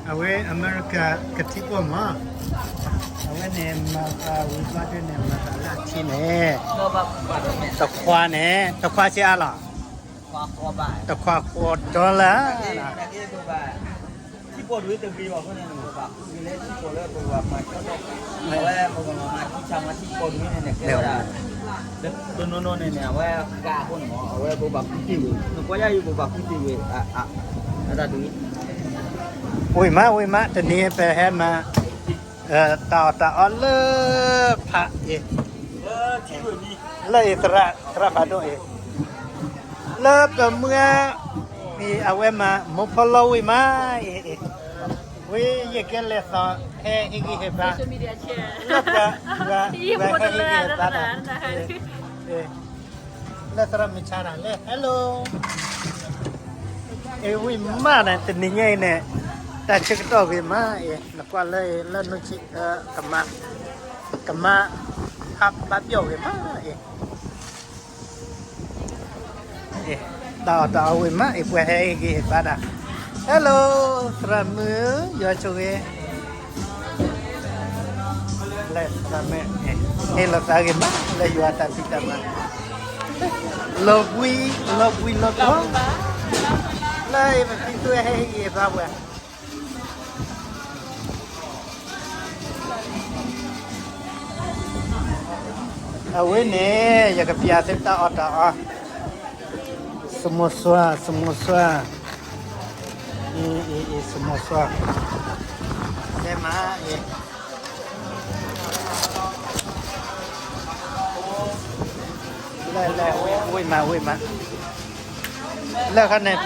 အဝဲအမဲရကၤကထံပီၢ်မး, အဝဲန့ၣ်မၤသးဝံၤဘျီဒုန့ၣ် မၤသးလၢအထံန့ၣ်, တခွါန့ၣ် တခွါဆံးအါလီၤ, တခွါဃိး dollar ဝံၤမး ဝံၤမး တနံၤပဟဲမၤ တၢ်အီၣ်တၢ်အီလၢဖးအံၤ, လၢအံၤသရၣ်ဖးဒိၣ်အံၤ, လၢပမုၢ်ဂၤအံၤ အဝဲမၤမိၢ်ဖီလီၤဝံၤမးအံၤ, ဝံၤယကလဲၤသိးဟဲဟ့ၣ်ဂံၢ်ဟ့ၣ်ဘါ လၢပှၤ ပှၤဟဲဟ့ၣ်ဂံၢ်ဟ့ၣ်ဘါတၢ် လၢသရၣ်မုၣ်ဆါတၢ်လၢ hello, အဝံၤမးန့ၣ် တနံၤညါအံၤန့ၣ် တၢ်ဆၢကတီၢ်ဂ့ၤမးအံၤ နကွၢ်လၢ လၢနုၢ်ဆံ ကမၤ ကမၤ ဟးဘၣ်ပျီၣ်ဂ့ၤမးအံၤ, တၢ်အီၣ်တၢ်အီဝံၤမးအံၤ ပှၤဟဲဟ့ၣ်ဂံၢ်ဟ့ၣ်ဘါတၢ်, hello, သရၣ်မုၣ် ယွၤဆိၣ်ဂ့ၤ လၢသရၣ်မုၣ် ဟ့ၣ်လီၤသးဂ့ၤမး လၢယွၤတၢ်ဖံးတၢ်မၤ, လီၤဘှံး လီၤဘှံးလီၤတီၤ, လၢအံၤပဖံသူဟဲဟ့ၣ်ဂံၢ်ဟ့ၣ်ဘါပှၤ, အဝဲန့ၣ် ယကပျးသုတၢ်အီၣ်တၢ်အီ, စမိၣ်စွါ စမိၣ်စွါ, အံၤ အံၤ အံၤ စမိၣ်စွါ, တဲမးအံၤ လၢ လၢ ဝံၢ်မး ဝံၢ်မး, လၢခီန့ၣ်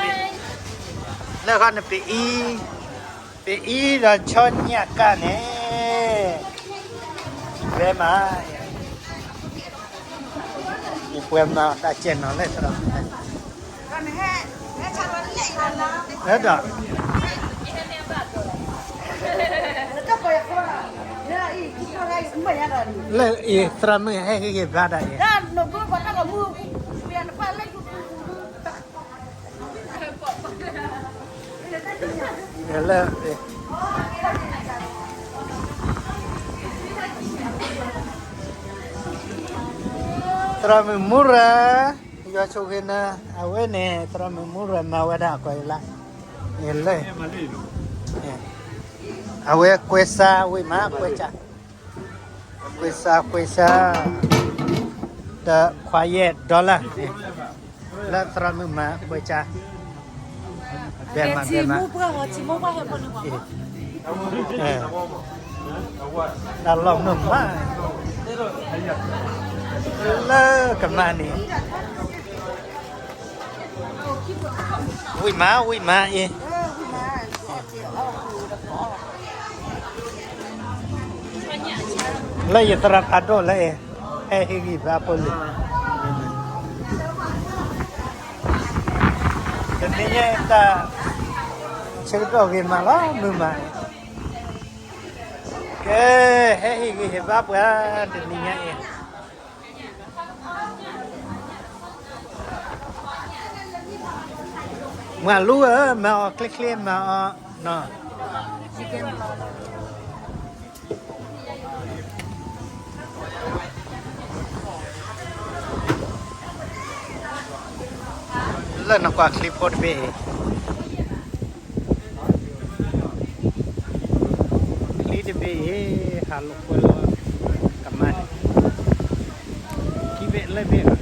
လၢခီန့ၣ် ပအံၤ ပအံၤဒီးဆီညၣ်ကၣ်န့ၣ်, ဝဲမး, ယပှဲၤမၤတၢ်ကဲနီၤလၢသရၣ်မုၣ်, ဒီး လၢအံၤ သရၣ်မုၣ်ဟဲဟ့ၣ်ဂံၢ်ဘါတၢ်အံၤ, လၢ သရၣ်မုၣ်မူရၤ, ယွၤဆိၣ်ဂ့ၤနၤ, အဝဲန့ၣ် သရၣ်မုၣ်မူရၤမၤဝဲဒၣ်အကွၢ်အံၤလၢ, လၢ, အဝဲကွဲးစးဝံၤမး ကွဲးစး, ကွဲးစး ကွဲးစး, တခွါယဲၢ် dollar လၢသရၣ်မုၣ်မၤကွဲးစး, ဘဲမး ဘဲမး, တၢ်လီၢ်မုာ်မး, လၢကမၤန့ၣ်, ဝံၣ်မး ဝံၣ်မးအံၤ လၢယသရၣ်ဖးဒိၣ်လၢအံၤ ဟဲဟ့ၣ်ဂံၢ်ဘါဖိလံၤ, တနံၤညါတၢ်ဆၢကတီၢ်ဂ့ၤမးလီၤ မုာ်မး, ကဲ ဟဲဟ့ၣ်ဂံၢ်ဟ့ၣ်ဘါပှၤ တနံၤညါအံၤ မၤလူၤဧၢ မၤအီၤချ့ချ့ မၤအီၤနီၤ, လၢနကွၢ်ချံဖိတဘ့ၣ်အံၤ ချံတဘ့ၣ်အံၤ ဟးလိာ်ကွဲလီၤ ကမၤန့ၣ် ခံဘ့ၣ်လၢဘ့ၣ်အံၤ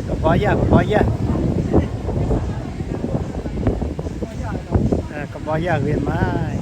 ကဘီယၢ် ကဘီယၢ် ကဘီယၢ်ဂ့ၤမး